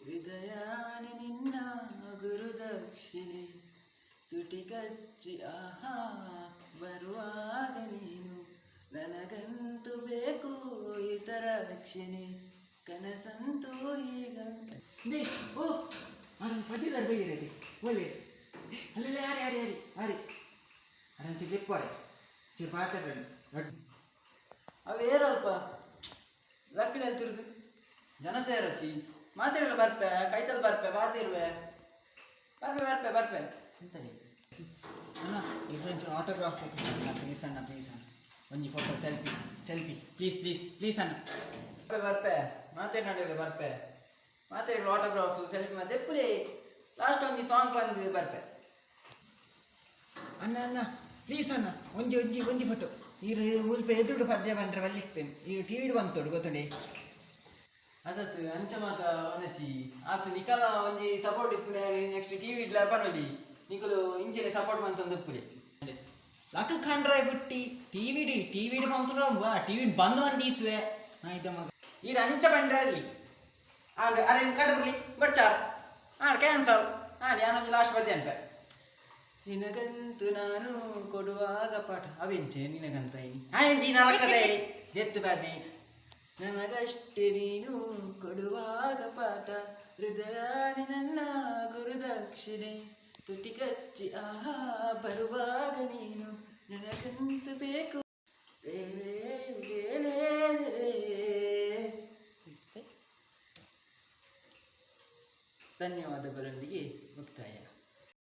ಹೃದಯಾನಿ ನಿನ್ನ ಗುರುದಕ್ಷಿಣೆ, ತುಟಿ ಕಚ್ಚಿ ಆಹಾ ಬರುವಾಗ ನೀನು, ನನಗಂತೂ ಬೇಕು ಇತರ ರಕ್ಷಣೆ, ಕನಸಂತೂ ಈಗ. ನೇ ಓ ಅದನ್ನು ಪದಿದಾರ್ ಬೈಯಿರದೆ ಒಳ್ಳೆ ಅಲ್ಲೆಲ್ಲ. ಯಾರು ಯಾರು ಯಾರು ಯಾರು ಅರಂಚಿ ಲೆಪ್ಪರೆ ಚಿ ಪಾತ್ರ. ಅವು ಏರಲ್ಪ ಲಕ್ಕಿನ ತಿರುದು ಜನ ಸೇರಚಿ ಮಾತಿರಲ್ಲ. ಬರ್ಪೆ, ಕೈತಲ್ ಬರ್ಪೆ, ಬಾತಿರುವೆ, ಬರ್ಪೆ ಬರ್ಪೆ ಬರ್ಪೆ. ಎಂತಲೇ ಅಣ್ಣ, ಇವ್ರಂಚೂರು ಆಟೋಗ್ರಾಫ್ ತೆಗೆದು ಪ್ಲೀಸ್ ಅಣ್ಣ, ಪ್ಲೀಸ್ ಅಣ್ಣ. ಒಂಜಿ photo, selfie selfie, please please please ಅಣ್ಣ. ಬರ್ಪೆ ಬರ್ಪೆ, ಮಾತೇ ನಡೆಯಲ್ಲ. ಬರ್ಪೆ, ಮಾತಿರಲ್ಲ. ಆಟೋಗ್ರಾಫ್ ಸೆಲ್ಫಿ ಮತ್ತೆ ಪುರಿ. ಲಾಸ್ಟ್ ಒಂಜಿ ಸಾಂಗ್ ಬಂದು ಬರ್ಪೆ. ಅಣ್ಣ ಅಣ್ಣ, ಪ್ಲೀಸ್ ಅಣ್ಣ, ಒಂಜಿ ಒಂಜಿ ಒಂಜಿ ಫೋಟೋ. ಈರು ಮುಲ್ಪ ಎದುರುಡು ಪದ್ಯ ಬಂದ್ರೆ ಬಲ್ಲಿಕ್ತೇನೆ. ಈರು ಟಿ ವಿಡ್ ಬಂತೋಡು ಗೊತ್ತುಂಡೆ. ಅದತ್ ಅಂಚ ಮಾತ ಒನಚಿ ಆತ. ನಿಕಲ ಒಂಜಿ ಸಪೋರ್ಟ್ ಇತ್ತು, ನೆಕ್ಸ್ಟ್ ಟಿವಿ ಇಡ್ಲ ಪನೊಲಿ. ನಿಕಲು ಇಂಚಿನ ಸಪೋರ್ಟ್ ಮಂತೊಂದು ಉಪ್ಪುಲೆ. ಲಕ್ ಖಂಡ್ರೆ ಗುಟ್ಟಿ ಟಿವಿಡ್ ಟಿವಿಡ್ ಬಂತು, ಟಿವಿ ಬಂದ್ ಬಂದಿತ್ವೆ ಆಯ್ತಾ ಮಗ. ಈರ್ ಅಂಚ ಪಂಡ್ರೆ ಅಲ್ಲಿ ಆಂಡ್ ಅರೆ ಕಡಬುರ್ಲಿ ಬರ್ಚಾರ್ ಆಂಡ್ ಕ್ಯಾನ್ಸಲ್ ಆಂಡ್ ಯಾನೊಂಜಿ ಲಾಸ್ಟ್ ಪದ್ಯ ಅನ್ಪೆ. ನಿನಗಂತೂ ನಾನು ಕೊಡುವಾಗ ಪಾಠ ಅವೆಂಚೆ ನಿನಗಂತ ಇನಿ ಆಯಂಜಿ ನಲಕದೆ ಎತ್ತು ಬಾರ್ನಿ. ನನಗಷ್ಟೇ ನೀನು ಕೊಡುವಾಗ ಪಾಠ, ಹೃದಯ ನನ್ನ ಗುರುದಕ್ಷಿಣೆ, ತುಟಿ ಕಚ್ಚಿ ಆಹಾ ಬರುವಾಗ ನೀನು, ನನಗಂತೂ ಬೇಕು ಲೇ ಲೇ ಲೇ ಲೇ ಲೇ. ಧನ್ಯವಾದಗಳು.